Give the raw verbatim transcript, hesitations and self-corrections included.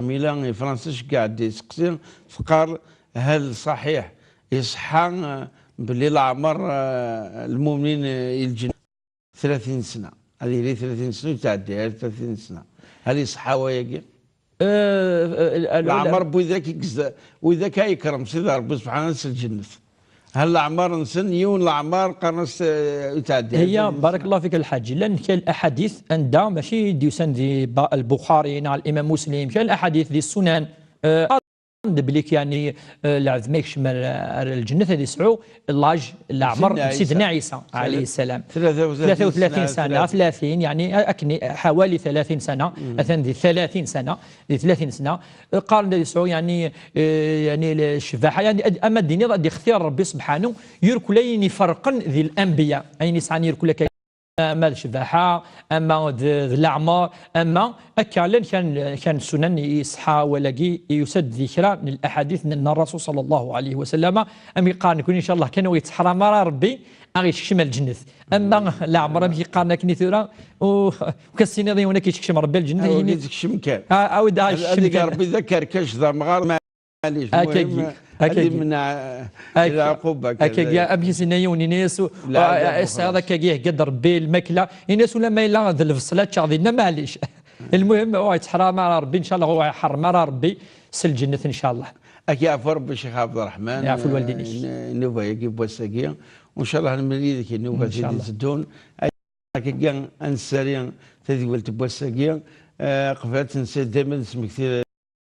Mila i Fransa ceggeɛ-d iseqsi, teqqar: هل صحيح يصح belli leɛmer lmumnin i lǧennet ثلاثين سنة؟ Ad yili ثلاثين سنة ur tɛeddi ara ثلاثين سنة. هل يصح wayagi? Leɛmer n widak i yezda, widak ay ikrem Sidi Ṛebbi subḥanahu s lǧennet. Hal leɛmer-nsen, yiwen leɛmer qqaren-as ur tɛeddi ara ثلاثين سنة. بارك الله فيك الحاج. Llan kra n laḥadit anda mačči d-yusan di Lbuxari neɣ Limam Muslim, kra n laḥadit di Sunan, belli yeɛni lɛebd ma yekcem ar lǧennet ad yesɛu laj, leɛmer n Sidna Ɛisa ɛalayhi ssalam. ثلاثة وثلاثين سنة, ثلاثين, yeɛni akken حوالي ثلاثين سنة, atan di ثلاثين سنة, di ثلاثين سنة, qqaren-d ad yesɛu yeɛni, yeɛni ccbaḥa, yeɛni ama d-tiniḍ ad yextir Ṛebbi subḥanu irkul ayen iferqen di lanbiya, ayen yesɛan irkul akka. Ama d ccbaḥa, ama d leɛmer, ama akka llan kra n ssunan iṣeḥḥa wayagi, yusa-d di kra n laḥadit n Ṛṛasul صلى الله عليه وسلم, amek qqaren nekkni, ncallah kan ur yettḥaṛam ara Ṛebbi a ɣ-yessekcem ar lǧennet. Ama leɛmer, amek i qqaren akken i tura, ur k-as-tiniḍ i yiwen ad k-yessekcem Ṛebbi ar lǧennet, a wen-yessekcem kan. Ad yeg Ṛebbi d akerkac d amɣar, maɛlic, muhim ad imneɛ lɛuquba. Akkagi, amek i s-yenna yiwen, yenna-yas: tesɛiḍ akkagi ihegga-d Ṛebbi lmakla, yenna-yas: ulamma yella d lbṣel ad ččeɣ dinna, maɛlic. Lmuhim ur yettḥaṛam ara Ṛebbi, ncallah ur iḥeṛṛem ara Ṛebbi s lǧennet, ncallah. Ad k-yeɛfu Ṛebbi, Ccix Ɛebderreḥman, nnuba-agi n wass-agi, u ncallah ad nemlil yid-k i nnuba-agi d-iteddun. Akkagi ad nessali tadwilt n wass-agi, qbel ad tt-nessali dayma ad nesmekti